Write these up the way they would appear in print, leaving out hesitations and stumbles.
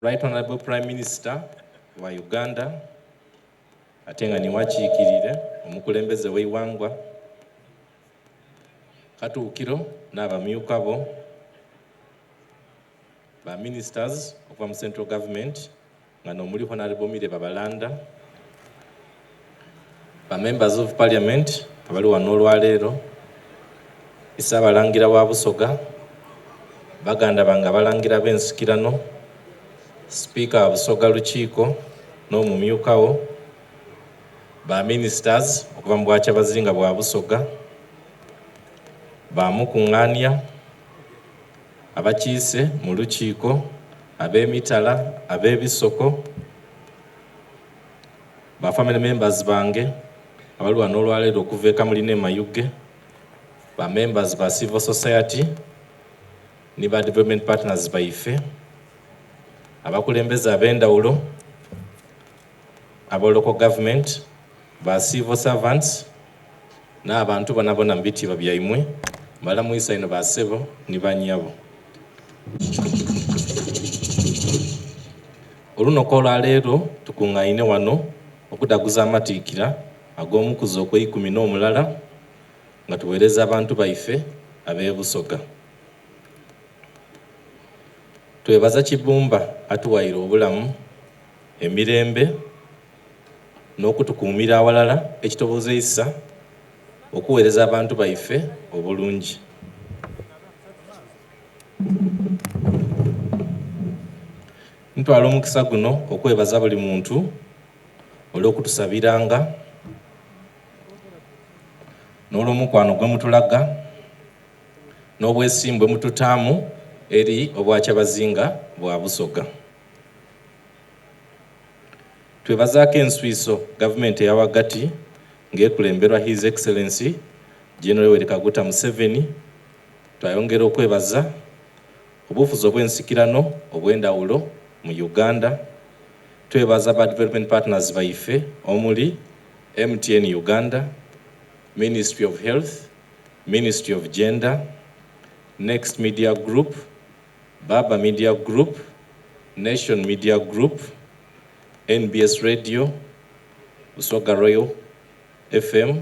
Right Honorable Prime Minister wa Uganda ate nga niwe akiikiriire omukulembeze w'eighangwa, Katuukiro n'abamyuka bo, ba Ministers okuva mu Central Government nga n'omuli Honorable Milly Babalanda, ba Members of Parliament abali wano olwaleero, Ssaabalangira wa Busoga, baganda bange abalangira ab'ensikirano, Sipiika wa Busoga Lukiiko n'omumyuka wo, ba Ministers okuva mu Bwakyabazinga bwa Busoga, ba mukungania, abakiise mu Lukiiko, ab'emitala, ab'ebisoko, Ba family members bange abali wano olwaleero okuva e Kamuli n'e Mayuge, ba members ba civil society ni ba development partners baife, abakulembeze ab'endhawulo aba local government, ba civil servants n'abantu bonabona mu bitiibwa byaimwe, mbalamwisa inho ba sebo ni ba nyabo. Olunoku olwaleero tukungaine wano okudhaguza amatiikira ag'omukuzi ogweikumi n'omulala nga tuwereza abantu baife ab'e Busoga. Twebaza Kibumba atuwaire obulamu, emirembe n'okutukuumira awalala ekitobozeisa okuwereza abantu baife obulungi. Ntwala omukisa guno okwebaza buli muntu olw'okutusabiranga n'olw'omukwano gwe mutulaga n'obwesimbu bwe mututaamu eri Obwakyabazinga bwa Busoga. Twebazaaku enswiiso Gavumenti eya ghagati ng'ekulemberwa His Excellency General Yoweri Kaguta Museveni. Twayongera okwebaza obufuzi obw'ensikirano obw'endhawulo mu Uganda. Twebaza ba Development Partners baife omuli, MTN Uganda, Ministry of Health, Ministry of Gender, Next Media Group, Baba Media Group, Nation Media Group, NBS Radio, Busoga Royal FM,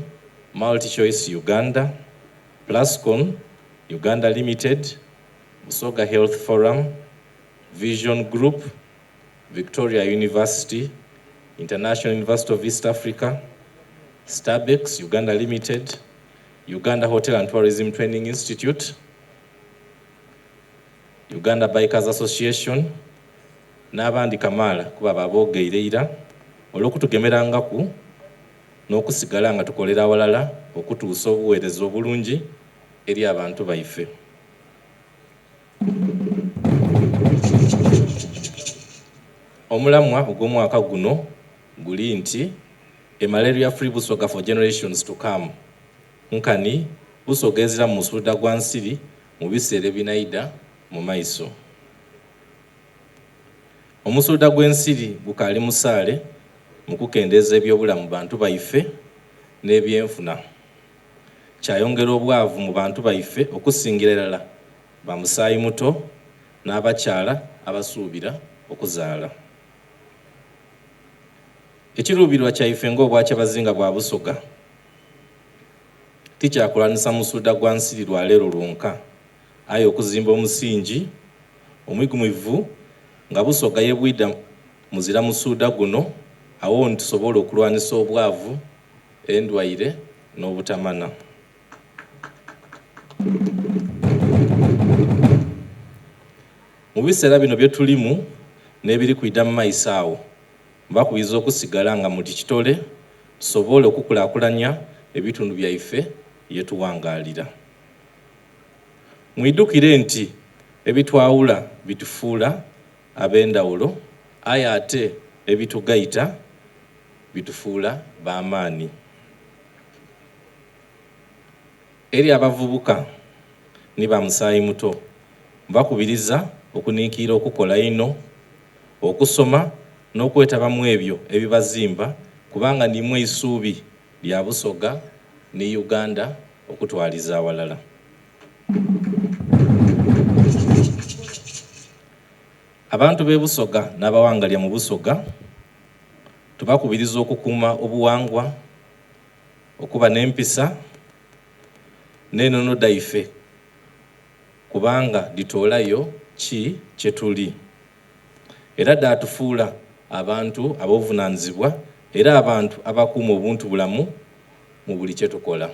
MultiChoice Uganda, Plascon Uganda Limited, Busoga Health Forum, Vision Group, Victoria University, International University of East Africa, Stabex Uganda Limited, Uganda Hotel and Tourism Training Institute, Uganda Bikers Association n'abandi kamaala kuba baaboogeire ira olw'okutugemerangaku n'okusigala nga tukolera aghalala okutuusa obuweereza obulungi eri abantu baife. Omulamwa ogw'omwaka guno guli nti A Malaria Free Busoga for Generations to Come, nkani Busoga eziramu musuudha gwa nsiri mu biseera ebinaidha mu maiso. Omusuudha gw'ensiri gukaali musaale mu kukendeeza eby'obulamu mu bantu baife n'ebyenfuna. Kyayongera obwavu mu bantu baife okusingira irala ba musaayi muto n'abakyala abasuubira okuzaala. Ekiruubirirwa kyaife ng'Obwakyabazinga bwa Busoga ti kya kulwanisa musuudha gwa nsiri lwa leero lwonka aye okuzimba omusingi omwigumivu nga Busoga ye bwidha muzira musuudha guno agho ni tusobola okulwanisa obwavu, endwaire n'obutamana. Mu biseera bino bye tulimu n'ebiri kwidha mu maiso agho, mbakubiriza okusigala nga muli kitole tusobole okukulaakulania ebitundu byaife ye tuwangaalira. Mwidhukire nti ebitwawula bitufuula ab'endhawulo aye ate ebitugaita bitufuula ba maani. Eri abavubuka ni ba musaayi muto, mbakubiriza okuniikiira okukola einho, okusoma n'okwetaba mu ebyo ebibazimba kubanga niimwe eisuubi lya Busoga ni Uganda okutwaliza aghalala. Abantu b'e Busoga n'abawangalya mu Busoga tubakubiriza okukuuma obuwangwa, okuba n'empisa n'enono dhaife kubanga dhitoolayo ki kye tuli era dhaatufuula abantu ab'obuvunaanizibwa era abantu abakuuma obuntubulamu mu buli kye tukola.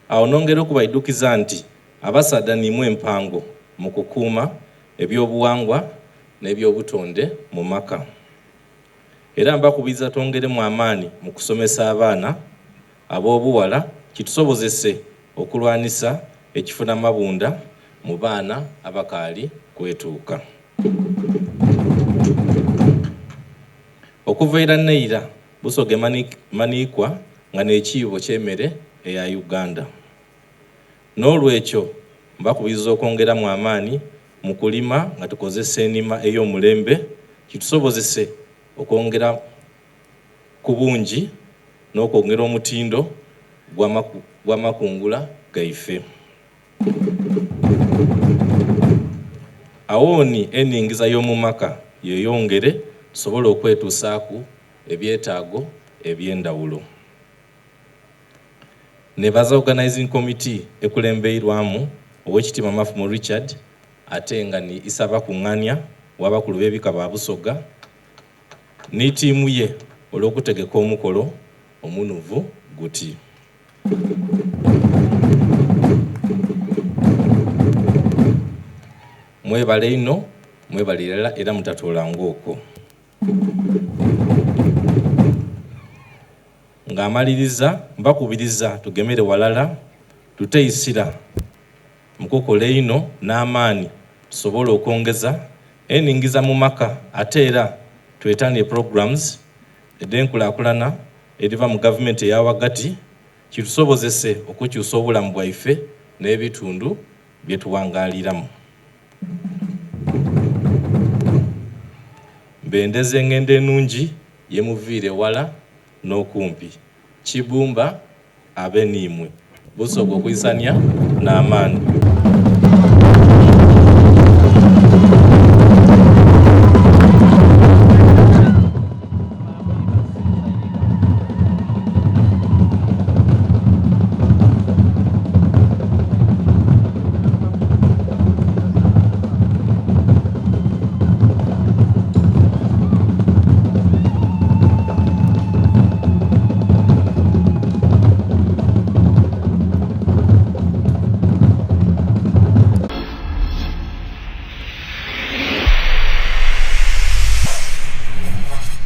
Awo nongera okubaidhukiza nti abasaadha niimwe empango mu kukuuma ebyobuwangwa n'ebyobutonde mu maka. Era mbakubiriza twongeremu amaani mu kusomesa abaana ab'obuwala kitusobozese okulwanisa ekifunamabunda mu baana abakaali kwetuuka. Okuva eira n'eira, Busoga emanhiikwa nga n'ekiibo ky'emere eya Uganda. N'olwekyo mbakubiriza okwongeramu amaani mu kulima nga tukozesa enima ey'omulembe kitusobozese okwongera ku bungi n'okwongera omutindo gw'amakungula gaife. Awooni eningiza y'omumaka yeyongere tusobole okwetuusaaku ebyetaago eby'endhawulo. Nebaza Organizing Committee ekulembeirwamu Owekitiibwa Mafumo Richard ate nga ni Isabakungania w'abakulu b'ebika ba Busoga ni tiimu ye olw'okutegeka omukolo omunuvu guti. Mwebale inho, mwebale irala era mutatoolanga okwo. Nga mmaliriza, mbakubiriza tugemere ghalala tute eisira mu kukola einho n'amaani tusobole okwongeza eningiza mu maka ate era twetanire programs edh'enkulaakulana edhiva mu gavumenti eya ghagati kitusobozese okukyusa obulamu bwaife n'ebitundu bye tuwangaaliramu. Mbendeza engendo enungi ye muviire ewala n'okumpi. Kibumba abe n'imwe. Busoga okwisania n'amaani.